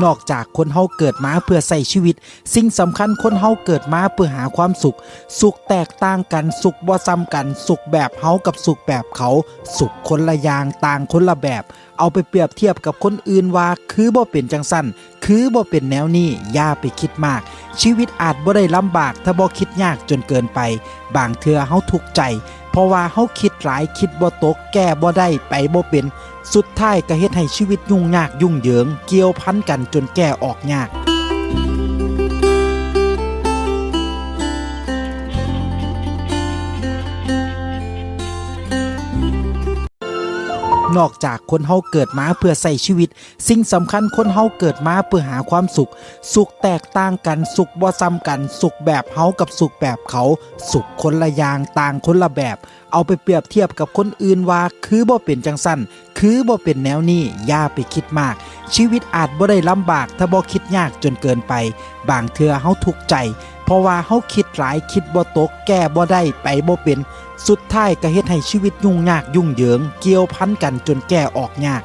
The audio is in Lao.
ນອກຈາກຄົນເຮົາເກີດມາເພື່ອໃຊ້ຊີວິດ, ສິ່ງສຳຄັນຄົນເຮົາເກີດມາເພື່ອຫາຄວາມສຸກ. ສຸກແຕກຕ່າງກັນ, ສຸກບໍ່ສ່ຳກັນ, ສຸກແບບເຮົາກັບສຸກແບບເຂົາ, ສຸກຄົນລະຢ່າງ, ຕ່າງຄົນລະແບບ. ເອົາໄປປຽບທຽບກັບຄົນອື່ນວ່າຄືບໍ່ເປັນຈັ່ງຊັ້ນ, ຄືບໍ່ເປັນແນວນີ້, ຢ່າໄປຄິດມາກ. ຊີວິດອາດບໍ່ໄດ້ລຳບາກຖ້າບໍ່ຄິດຍາກຈົນເກີນໄປ. ບາງເທື່ອເຮົາທຸກໃຈ ເພາະວ່າເຮົາຄິດຫຼາຍ, ຄິດບໍ່ຕົກ, ແກ້ບໍ່ໄດ້, ໄປບໍ່ເປັນ. ສຸດທ້າຍກໍເຮັດໃຫ້ຊີວິດຫຍຸ້ງຍາກຫຍຸ້ງເຫຍີງ, ກ່ຽວພັນກັນຈົນແກ້ອອກຍາກ. ນອກຈາກຄົນເຮົາເກີດມາເພື່ອໃຊ້ຊີວິດ, ສິ່ງສຳຄັນຄົນເຮົາເກີດມາເພື່ອຫາຄວາມສຸກ. ສຸກແຕກຕ່າງກັນ, ສຸກບໍ່ສ່ຳກັນ, ສຸກແບບເຮົາກັບສຸກແບບເຂົາ, ສຸກຄົນລະຢ່າງ, ຕ່າງຄົນລະແບບ. ເອົາໄປປຽບທຽບກັບຄົນອື່ນວ່າຄືບໍ່ເປັນຈັ່ງຊັ້ນ, ຄືບໍ່ເປັນແນວນີ້, ຢ່າໄປຄິດມາກ. ຊີວິດອາດບໍ່ໄດ້ລຳບາກຖ້າບໍ່ຄິດຍາກຈົນເກີນໄປ. ບາງເທື່ອເຮົາທຸກໃຈ ເພາະວ່າເຮົາຄິດຫຼາຍ, ຄິດບໍ່ຕົກ, ແກ້ບໍ່ໄດ້, ໄປບໍ່ເປັນ. ສຸດທ້າຍກໍເຮັດໃຫ້ຊີວິດຫຍຸ້ງຍາກຫຍຸ້ງເຫຍີງ, ກ່ຽວພັນກັນຈົນແກ້ອອກຍາກ.